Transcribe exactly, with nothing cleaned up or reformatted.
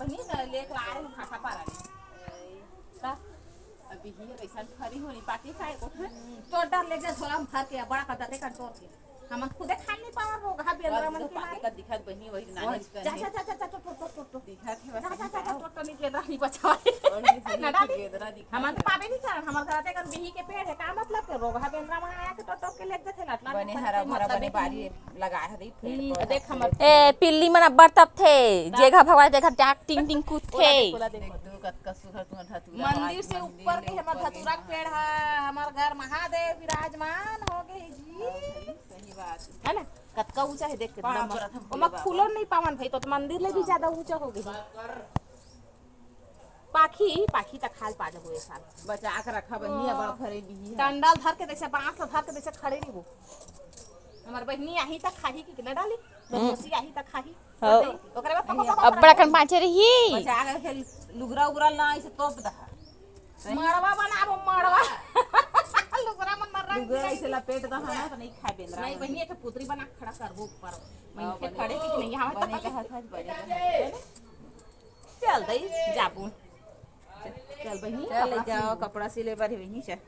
नहीं ना, लेके आए हम खाखा पारा ले। का? अभी ही अइसन फरी होनी पाके खाए को। तोर डर ले जा झोला में भर के, बड़ा का दते का तोर के। हमन खुदे खा नहीं पावा रोगहा बेंदरा मन के मारे। का दिखत बहिनी वही नानी। जा, जा, जा, जा, जा, टोट, टोट, टोट, टोट। दिखत है जा, जा, जा, जा, टोट, टोट, नहीं बेंदरा नहीं बचावा। ना डाली। हमन तो पाबे नहीं करन, हमर घर ते कर बिही के पेड़ है, का मतलब के रोगहा बेंदरा मन आया के टोट, टोट के लेके जाथे लटला। बने हरा भरा बने बारी लगा है, देख पेड़ पौधा। देख हमर ए, पिल्ली मन अब्बड़ तपथे, जेघा भगवान तेघा डाक टिंग टिंग कूदथे। ओला देख, ओला देख। देख, दू कतका सुघर तुंहर धतूरा मंदिर से ऊपर के हमर धतूरा के पेड़ ह, हमर घर महादेव विराजमान हो गए जी। सही बात। है ना? कतका ऊंचा है, देख कितना बाप रे, ओमा फूलो नहीं पावन भाई, तो मंदिर ले भी ज्यादा ऊंचा हो गई। पाखी, पाखी तक हाल पा जबो ये साल। बचा के रखा बहिनी, हाँ। बड़ फरे बिही है। डंडल धर के जैसे, बांस धर के जैसे खड़े रहिबो। हमर बहिनी आही तक खाही कि ना डाली, तो हम्म। दोसी आही तक खाही। हाँ। ओकरे बाद पका, पका, अब्बड़ अकन पाँचे रही। बचा के खेल, लुगरा उगरा ना, इसे तोप दहा। मड़वा बनाबो, मड़वा। लुगरा मन मर रहा लुगरा है। इसे लपेट दहा ना, तो नहीं खाए बेंदरा नहीं, मन। बहिनी, एक पुतरी बना के खड़ा करबो ऊपर। मैं हाँ, इनके बने। खड़े की नहीं, यहाँ बने तक कहा था, बने कहा था। चल दई, जाबो। चल बहिनी, चल, ले कपड़ा जाओ, सिल। कपड़ा सिले बर ही बहिनी, चल।